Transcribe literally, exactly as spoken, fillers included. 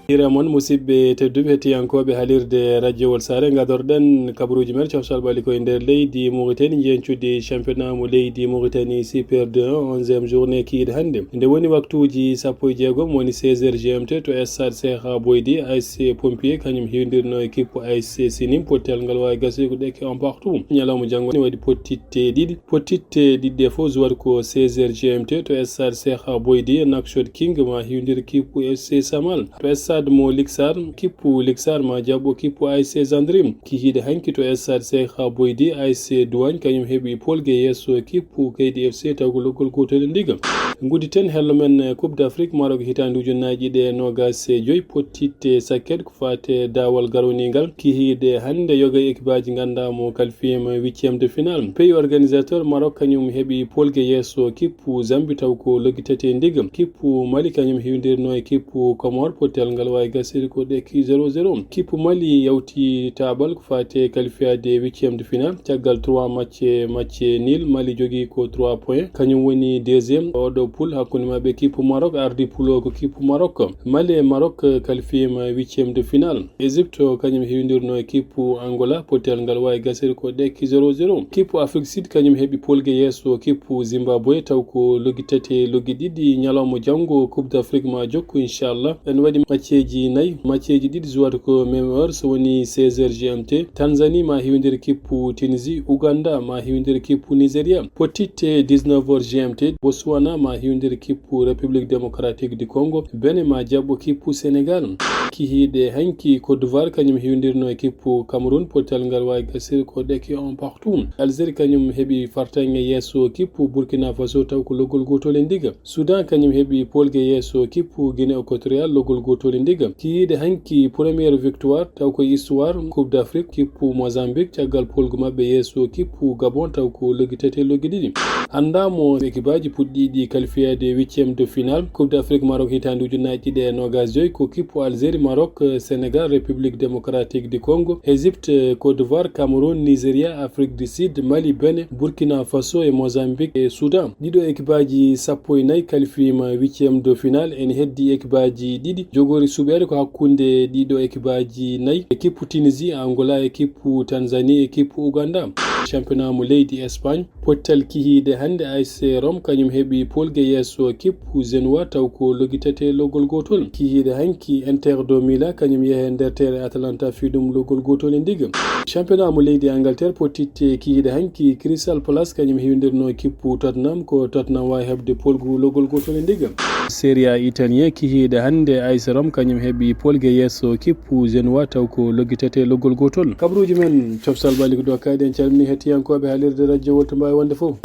Ira mon musidɓe tedduɓe hettiyankooɓe halirde radiowol saare, gadorɗen kabaruuji men coftal ɓali koye nder leydi Mauritanie, njencude championnat mo leydi Mauritanie Super deux, onzième journée kiiɗe hannde. Nde woni waktuuji sappo e jeegom, woni seize heures G M T, to stade Cheikh Boydi, A S C Pompier kañum hiwdirno e kippu A S C Sinim, pottel ngal waawi gasde ko ɗekke un partout. Ñalawma janngo ne waɗi pottitte ɗiɗi. Pottitte ɗiɗi ɗe fof, joueur ko seize heures G M T to stade Cheikh Boydi, Nouakchott King ma hiwdir kippu F C Samal. To stade mo Liksar, kippu Liksar ma jaɓɓo kippu A S C Zandrim. Kihiiɗe hanki to stade Cheikh Boydi, A S C Douane kañum heɓi polge yeeso kippu Kaydi F C taw ko loggol gootol e ndiga. Ngudditen hello men Coupe d'Afrique Maroc hitaande ujunnaaji ɗiɗi e noogaas e joy, pottitte sakket ko faate daawal garoningal. Kihiiɗe hannde yoga e ekibaaji nganndaa mo kalfiyem huitième de finale. Pays organisateur Maroc kañum heɓi polge yeeso kippu Zambie taw ko loggi tati e ndiga. Kippu Mali kañum hiwdirno e kippu Comore, pottel ngal waawi gasde ko ɗekke zéro zéro. Kippu Mali yawti taabal ko faate qualifiade huitième de finale. Caggal trois match, match nul, Mali jogii ko trois points. Kañum woni deuxième oɗo poule hakkunde maɓɓe kippu Maroc, ardi poule o ko kippu Maroc. Mali e Maroc qualifié ma huitième de finale. Égypte kañum hiwdirno e kippu Angola, pottel ngal waawi gasde ko ɗekke zéro zéro. Kippu Afrique Sud kañum heɓi polge yeeso kippu Zimbabwe taw ko loggi tati e loggi ɗiɗi. Ñalawma janngo Coupe d'Afrique ma jokku inchallah. En waɗi matcheeji nayi, matcheeji ɗiɗi joueur ko même heure, so woni seize heures G M T. Tanzanie ma hiwdir kippu Tunisie, Ouganda ma hiwdir kippu Nigeria. Pottitte dix-neuf heures G M T, Botswana ma hiwdir kippu République Démocratique du Congo, Bénin ma jaɓɓo kippu Sénégal. Kihiiɗe hanki Côte d'Ivoire kañum hiwdirno e kippu Cameroun, pottal ngal waawi gasde ko ɗekke un partout. Algérie kañum heɓi fartaŋŋe yeeso kippu Burkina Faso taw ko loggol gootol e ndiga. Soudan kañum heɓi polge yeeso kippu Guinée Équatoriale loggol gootol e ndiga. Kihiiɗe hanki première victoire taw ko histoire Coupe d'Afrique kippu Mozambique caggal polgu maɓɓe yeeso kippu Gabon taw ko loggi tati e loggi ɗiɗi. Anndaa mo ekibaaji puɗɗiiɗi qualifiade huitième de finale Coupe d'Afrique Maroc hitaande ujunnaaji ɗiɗi e noogaas joy ko kippu Algérie, Maroc, Sénégal, République Démocratique du Congo, Égypte, Côte d'Ivoire, Cameroun, Nigeria, Afrique du Sud, Mali, Bénin, Burkina Faso e Mozambique e Soudan. Ɗiɗo ekibaaji sappo e nayi qualifié ma huitième de finale. Ene heddi ekibaaji ɗiɗi jogori suɓeede ko hakkunde ɗiɗo ekibaaji nayi, e kippu Tunisie, Angola, e kippu Tanzanie, e kippu Ouganda. Championnat mo leydi Espagne, pottal kihiiɗe hannde A S C Rome kañum heɓi polge yeeso kippu Genoa taw ko loggi tati e loggol gootol. Kihiiɗe hanki Inter de Milan kañum yehe nder terrain Atalanta fii ɗum loggol gootol e ndiga. Championnat mo leydi Angleterre, pottitte kihiiɗe hanki Crystal Palace kañum hiwdirno kippu Tottenham, ko Tottenham waawi heɓde polgu loggol gootol e ndiga. Serie A italien, kihiiɗe hannde A S Rome kañum heɓi polge yeeso kippu Genoa taw ko loggi tati e loggol gootol. Kabaruuji men coftal ɓalli ko ɗo kayɗen, calmini hettiyankooɓe halirde radio wolto mbaawi wonde fof.